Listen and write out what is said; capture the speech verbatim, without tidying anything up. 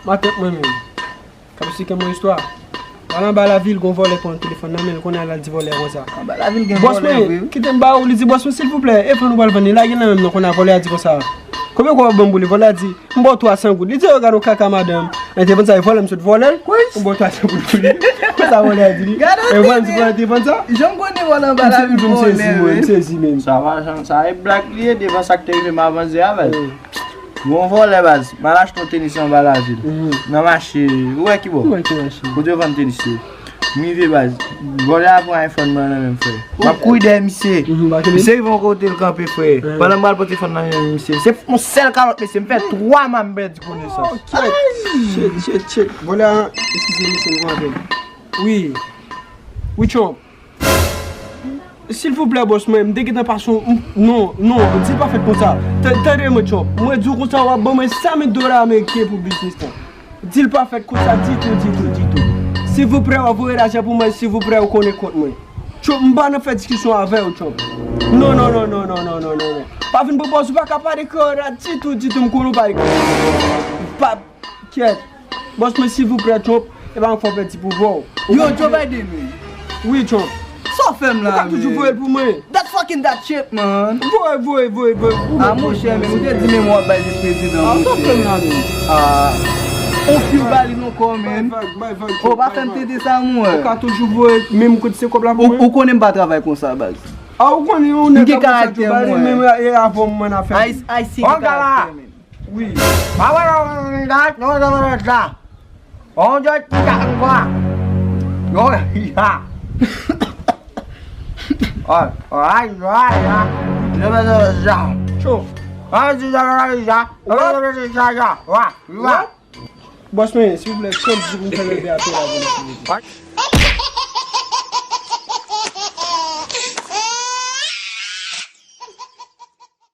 Matant mwen menm k ap esplike mwen istwa. Al anba lavil, gon vòlè pran telefòn nan men l, kounye a l al di vòlè konsa. Anba lavil gen vòlè vre wi. Bòs mwen, kite m ba ou, li di, bòs mwen, silvouplè, e vann ou pral vann li, lage l nan men m non, kounye a vòlè a di konsa. Konbyen kòb w ap ban m pou li? Vòlè a di, m ba w twa san goud. Li di, yo, gade yon kaka madanm. Li te vann sa, e vòlè m sot vòlè l. M ba w twa san goud pou li. Konsa vòlè a di li. E vòlè m sot vòlè te vann sa. Jan m konnen vòlè anba lavil vòlè vre. M sezi menm. Sa pa janm, sa e blag li ye devan sa k te rive m avan Zé a, baz. Gon vòlè baz, m al achte yon tenis anba lavil. Nan mache, ou wè ki bò? Ou wè ki mache? Kote yo vann tenis yo? M rive baz, vòlè a pran iPhone mwen nan men m frè. M ap kouri dèyè misye. Misye rive yon kote l kanpe frè. Pandan m pral pote fòn nan men misye. Se yon sèl kalòt mesye, m fè twa ma m pèdi konesans. Shit, shit, shit. Vòlè a, eskize mesye, m pran apèl. Wi. Wi Trump. Silvouplè bòs mwen, m te gentan pase yon, non, non, di l pa fèt konsa. Tande mwen Trump, mwen di w konsa w ap ban mwen san mil dola ameriken pou biznis lan. Di l pa fèt konsa ditou, ditou, ditou. Silvouplè w ap voye lajan pou mwen, silvouplè ou konnen kont mwen. Trump, m pa nan fè diskisyon avè w Trump. Non, non, non. Pa vin pou bòs ou pa ka pale kreyòl la ditou, ditou, m konnen w pale kreyòl. Pa Kyèt. Bòs mwen silvouplè Trump, e pa yon fò pèdi pouvwa w. Yo, Joe Biden menm. Wi Trump. Sa w fè m la menm? Ou ka toujou voye l pou mwen. That fucking that shit man. Voye, voye, voye, voye. A monchè menm, ou te di menm w ap bay vis prezidan. A sa w fè m la menm? A. On few bali non kò menm. Bay vag, bay vag. O pa fè m tete sa mwen. Ou ka toujou voye menm kote se kòb la pou mwen. Ou konnen m pa travay konsa baz. A ou konnen yon nèg ka fè sa Joe Biden menm e avè w mwen afè. Ayisyen gen karaktè menm. Wi. Mwen wè yon gad, yon gad, yon gad, yon gad, yon gad. Yon gad. Ay, ay, ay, ay. Cho. Ay, di ja, ja, ja. Ja, ja. Bòs mwen, silvouplè, kòm di pou m fè bebe a peye la pou nou silvouplè.